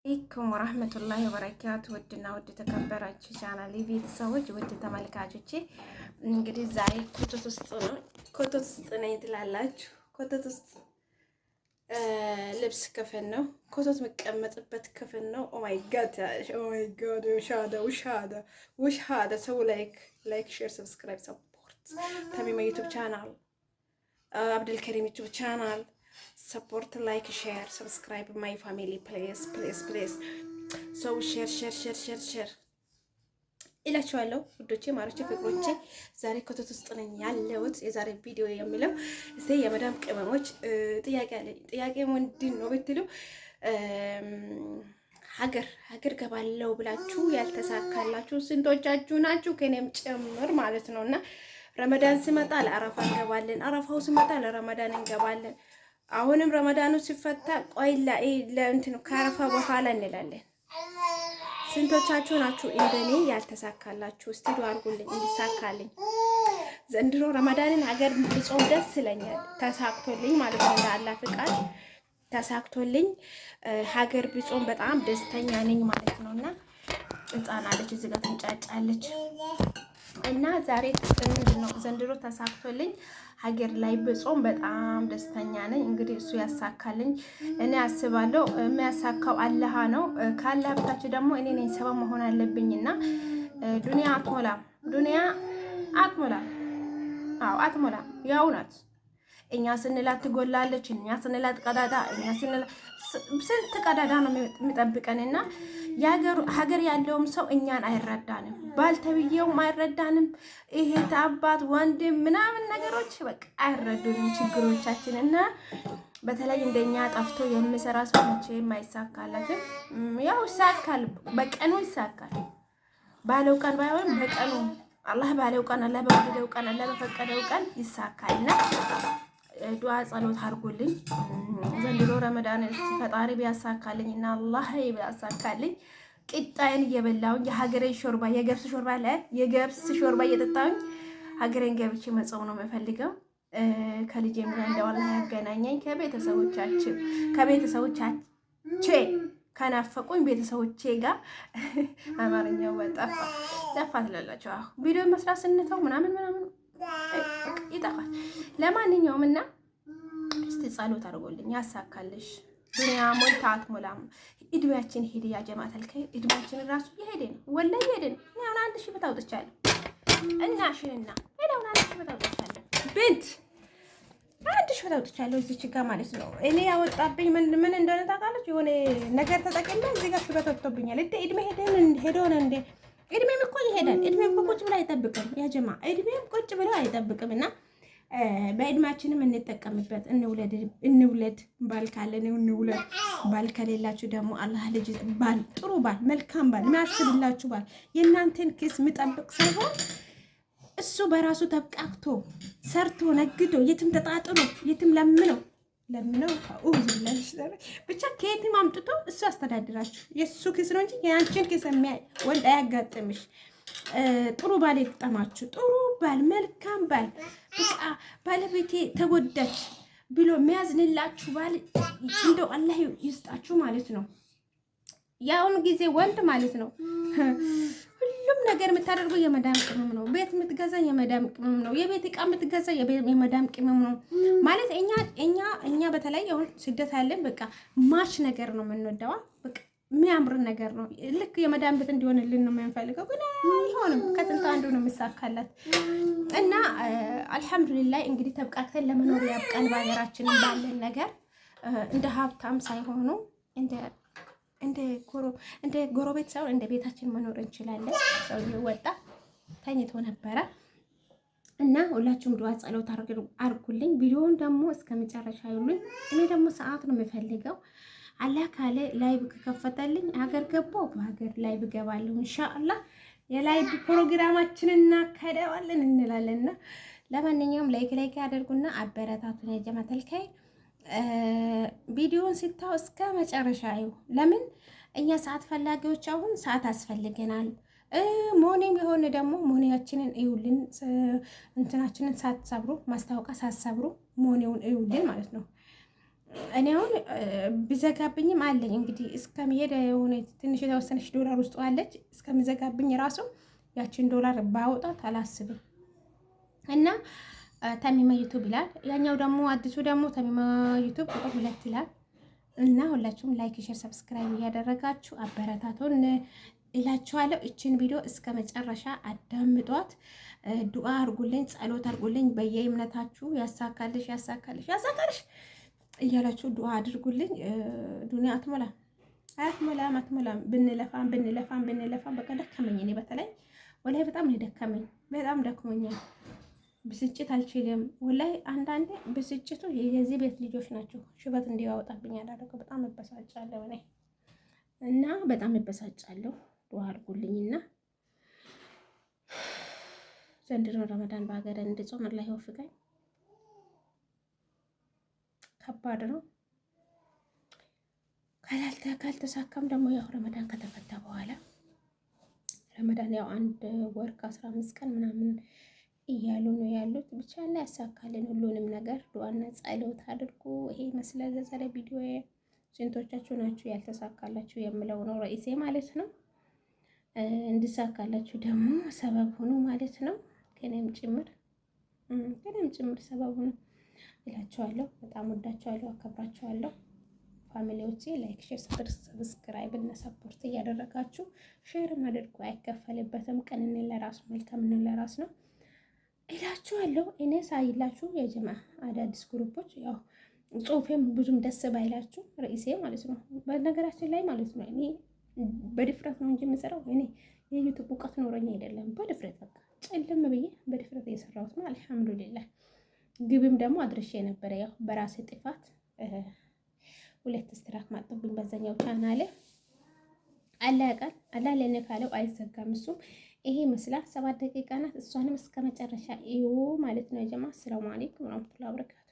አለይኩም ወራህመቱላሂ ወበረካቱ። ውድና ውድ ተከበራችሁ ቻናል ቤተሰቦች፣ ውድ ተመልካቾቼ እንግዲህ ዛሬ ኮተት ውስጥ ነው፣ ኮተት ውስጥ ነኝ ትላላችሁ። ኮተት ውስጥ ልብስ ክፍል ነው፣ ኮተት የምቀመጥበት ክፍል ነው። Oh my God፣ oh my God! ውሻዳ ውሻዳ ውሻዳ። ሰው like like share subscribe support ተሚማ YouTube channel፣ አብዱልከሪም YouTube channel support, like, share, subscribe my family, please, please, please. So share, share, share, share, share እላችኋለሁ ውዶቼ፣ ማሮቼ፣ ፍቅሮቼ። ዛሬ ኮተት ውስጥ ነኝ ያለሁት። የዛሬ ቪዲዮ የሚለው እስቲ የመዳም ቅመሞች ጥያቄ አለኝ። ጥያቄ ምንድን ነው ብትሉ ሀገር ሀገር ገባለው ብላችሁ ያልተሳካላችሁ ስንቶቻችሁ ናችሁ? ከኔም ጭምር ማለት ነው። እና ረመዳን ሲመጣ ለአረፋ እንገባለን፣ አረፋው ሲመጣ ለረመዳን እንገባለን። አሁንም ረመዳኑ ሲፈታ ቆይ ለእንትን ከአረፋ በኋላ እንላለን። ስንቶቻችሁ ናችሁ እንደኔ ያልተሳካላችሁ? እስቲ ዱአ አድርጉልኝ እንዲሳካልኝ። ዘንድሮ ረመዳንን ሀገር ብጾም ደስ ይለኛል። ተሳክቶልኝ ማለት ነው፣ እንደ አላህ ፍቃድ ተሳክቶልኝ ሀገር ብጾም በጣም ደስተኛ ነኝ ማለት ነው። እና ህፃን አለች እዚህ ጋር ትንጫጫለች። እና ዛሬ ምንድን ነው ዘንድሮ ተሳክቶልኝ ሀገር ላይ ብጾም በጣም ደስተኛ ነኝ። እንግዲህ እሱ ያሳካልኝ እኔ አስባለሁ። የሚያሳካው አላህ ነው። ከአላህ በታች ደግሞ እኔ ነኝ ሰበብ መሆን አለብኝና ዱንያ አትሞላም፣ ዱንያ አትሞላም። አዎ አትሞላም፣ ያው ናት። እኛ ስንላት ትጎላለች፣ እኛ ስንላት ቀዳዳ፣ እኛ ስንላት ስንት ቀዳዳ ነው የሚጠብቀንና ሀገር ያለውም ሰው እኛን አይረዳንም፣ ባልተብዬውም አይረዳንም። እህት፣ አባት፣ ወንድም ምናምን ነገሮች በቃ አይረዱንም ችግሮቻችን እና በተለይ እንደኛ ጠፍቶ የሚሰራ ሰው መቼም አይሳካለትም። ያው ይሳካል፣ በቀኑ ይሳካል። ባለው ቀን ባይሆንም በቀኑ አላህ ባለው ቀን፣ አላህ በወደደው ቀን፣ አላህ በፈቀደው ቀን ይሳካልና ዱዓ ጸሎት አድርጉልኝ። ዘንድሮ ረመዳን ፈጣሪ ቢያሳካልኝ እና አላህ ቢያሳካልኝ ቂጣዬን እየበላሁኝ የሀገሬን ሾርባ የገብስ ሾርባ ለ የገብስ ሾርባ እየጠጣሁኝ ሀገሬን ገብቼ መጾም ነው የምፈልገው። ከልጄም ጋር እንደው አላህ ያገናኘኝ ከቤተሰቦቻችን ከቤተሰቦቻቼ ከናፈቁኝ ቤተሰቦቼ ጋር። አማርኛው ጠፋ ጠፋ ትላላችሁ። አሁ ቪዲዮ መስራት ስንተው ምናምን ምናምን ይጠፋል። ለማንኛውም እና እስቲ ጸሎት አድርጎልኝ ያሳካልሽ። ዱንያ ሞልታ አትሞላም። እድሜያችን ሄደ ያ ጀማተል ከይር እድሜያችን ራሱ እየሄደ ነው፣ ወላሂ እየሄደ ነው። እኔ አሁን 1000 ብር አውጥቻለሁ እና ሽንና እኔ አሁን 1000 ብር አውጥቻለሁ። ብንት 1000 ብር አውጥቻለሁ እዚች ጋር ማለት ነው። እኔ ያወጣብኝ ምን ምን እንደሆነ ታውቃለች? የሆነ ነገር ተጠቅሜ እዚህ ጋር ሽበት ወጥቶብኛል። እንደ እድሜ ሄደን ሄዶ ነው እንደ እድሜም እኮ ይሄዳል። እድሜም እኮ ቁጭ ብሎ አይጠብቅም። ያ ጀማ እድሜም ቁጭ ብሎ አይጠብቅም። እና በእድሜያችንም እንጠቀምበት። እንውለድ እንውለድ፣ ባል ካለን እንውለድ። ባል ከሌላችሁ ደግሞ አላህ ልጅ ባል፣ ጥሩ ባል፣ መልካም ባል፣ የሚያስብላችሁ ባል፣ የእናንተን ኪስ የሚጠብቅ ሳይሆን እሱ በራሱ ተብቃቅቶ ሰርቶ ነግዶ የትም ተጣጥሎ የትም ለምነው ለምነው ብቻ ከየትም አምጥቶ እሱ ያስተዳድራችሁ። የእሱ ኪስ ነው እንጂ የአንቺን ኪስ የሚያይ ወንድ አያጋጥምሽ። ጥሩ ባል የግጠማችሁ። ጥሩ ባል፣ መልካም ባል፣ በቃ ባለቤቴ ተጎዳች ብሎ የሚያዝንላችሁ ባል እንደው አላህ ይስጣችሁ ማለት ነው። የአሁኑ ጊዜ ወንድ ማለት ነው ሁሉም ነገር የምታደርገው የመዳም ቅመም ነው። ቤት የምትገዛ የመዳም ቅመም ነው። የቤት እቃ የምትገዛ የመዳም ቅመም ነው። ማለት እኛ በተለይ አሁን ስደት አለን። በቃ match ነገር ነው የምንወደዋ። በቃ የሚያምር ነገር ነው። ልክ የመዳም ቤት እንዲሆንልን ነው የምንፈልገው፣ ግን አይሆንም። ከስንት አንዱ ነው የሚሳካላት እና አልሐምዱሊላህ እንግዲህ ተብቃቅተን ለመኖር ያብቃን። በሀገራችን ባለን ነገር እንደ ሀብታም ሳይሆኑ እንደ ጎረቤት ሳይሆን እንደ ቤታችን መኖር እንችላለን። ሰውዬው ወጣ ተኝቶ ነበረ እና ሁላችሁም ዱዓ ጸሎት አድርጉልኝ። ቪዲዮውን ደግሞ እስከ መጨረሻ ይሉኝ። እኔ ደግሞ ሰዓት ነው የምፈልገው። አላህ ካለ live ከከፈተልኝ ሀገር ገባው በሀገር live እገባለሁ። ኢንሻአላህ የ live ፕሮግራማችንን እናካሄደዋለን እንላለንና ለማንኛውም like like አድርጉና አበረታቱን። የጀማተል ከይር ቪዲዮን ስታው እስከ መጨረሻ እዩ። ለምን እኛ ሰዓት ፈላጊዎች አሁን ሰዓት አስፈልገናል። money ም የሆነ ደግሞ money ያችንን እዩልን፣ እንትናችንን ሳትሰብሩ ማስታወቂያ ሳትሰብሩ money ውን እዩልን ማለት ነው። እኔ አሁን ብዘጋብኝም አለኝ እንግዲህ እስከሚሄድ የሆነ ትንሽ የተወሰነች ዶላር ውስጥ አለች። እስከሚዘጋብኝ ራሱ ያችን ዶላር ባወጣት አላስብም። እና ተሚማ ዩቱብ ይላል ያኛው ደግሞ አዲሱ ደግሞ ተሚማ ዩቱብ ቁጥር 2 ይላል። እና ሁላችሁም like፣ share፣ subscribe እያደረጋችሁ አበረታቱን እላችኋለሁ። እችን ቪዲዮ እስከ መጨረሻ አዳምጧት። ዱዓ አርጉልኝ፣ ጸሎት አርጉልኝ። በየእምነታችሁ ያሳካልሽ፣ ያሳካልሽ፣ ያሳካልሽ እያላችሁ ዱዓ አድርጉልኝ። ዱንያ አትሞላም፣ አትሞላም፣ አትሞላም። ብንለፋም ብንለፋም ብንለፋም በቃ ደከመኝ። እኔ በተለይ ወላሂ በጣም ነው ደከመኝ፣ በጣም ደክሞኛል። ብስጭት አልችልም ወላሂ። አንዳንዴ ብስጭቱ የዚህ ቤት ልጆች ናቸው ሽበት እንዲያወጣብኝ ያደረገው። በጣም እበሳጫለሁ እኔ እና በጣም እበሳጫለሁ። ዱዓ አድርጉልኝና ዘንድሮ ረመዳን በሀገር እንድጾም አላህ ይወፍቀኝ። ከባድ ነው። ካልተሳካም ደግሞ ያው ረመዳን ከተፈታ በኋላ ረመዳን ያው 1 ወር ከ15 ቀን ምናምን እያሉ ነው ያሉት። ብቻ ላይ ያሳካልን ሁሉንም ነገር ዱዓና ጸሎት አድርጉ። ይሄ ይመስላል ዛሬ ቪዲዮ። ስንቶቻችሁ ናችሁ ያልተሳካላችሁ የምለው ነው ርዕሴ ማለት ነው። እንዲሳካላችሁ ደግሞ ሰበብ ሁኑ ማለት ነው። ከኔም ጭምር ከኔም ጭምር ሰበብ ሁኑ እላችኋለሁ። በጣም ወዳችኋለሁ፣ አከብራችኋለሁ። family ዎቼ like፣ share፣ subscribe እና support እያደረጋችሁ share ም አድርጉ። አይከፈልበትም። ቅንነት ለራሱ መልካምነት ለራስ ነው እላችኋለሁ። እኔ ሳይላችሁ የጀማ አዳዲስ group ኦች ያው ጽሁፌም ብዙም ደስ ባይላችሁ ርዕሴ ማለት ነው። በነገራችን ላይ ማለት ነው እኔ በድፍረት ነው እንጂ የምሰራው እኔ የዩቱብ እውቀት ኖረኝ አይደለም። በድፍረት በቃ ጭልም ብዬ በድፍረት እየሰራሁት ነው። አልሐምዱሊላህ ግብም ደግሞ አድርሼ ነበረ። ያው በራሴ ጥፋት ሁለት strike መጥቶብኝ በዛኛው ቻናሌ። አላህ ያውቃል። አላህ ለኔ ካለው አይዘጋም። እሱም ይሄ ይመስላል። 7 ደቂቃ ናት። እሷንም እስከ መጨረሻ እዩ ማለት ነው። ጀማ አሰላሙ አለይኩም ወራህመቱላሂ ወበረካቱ።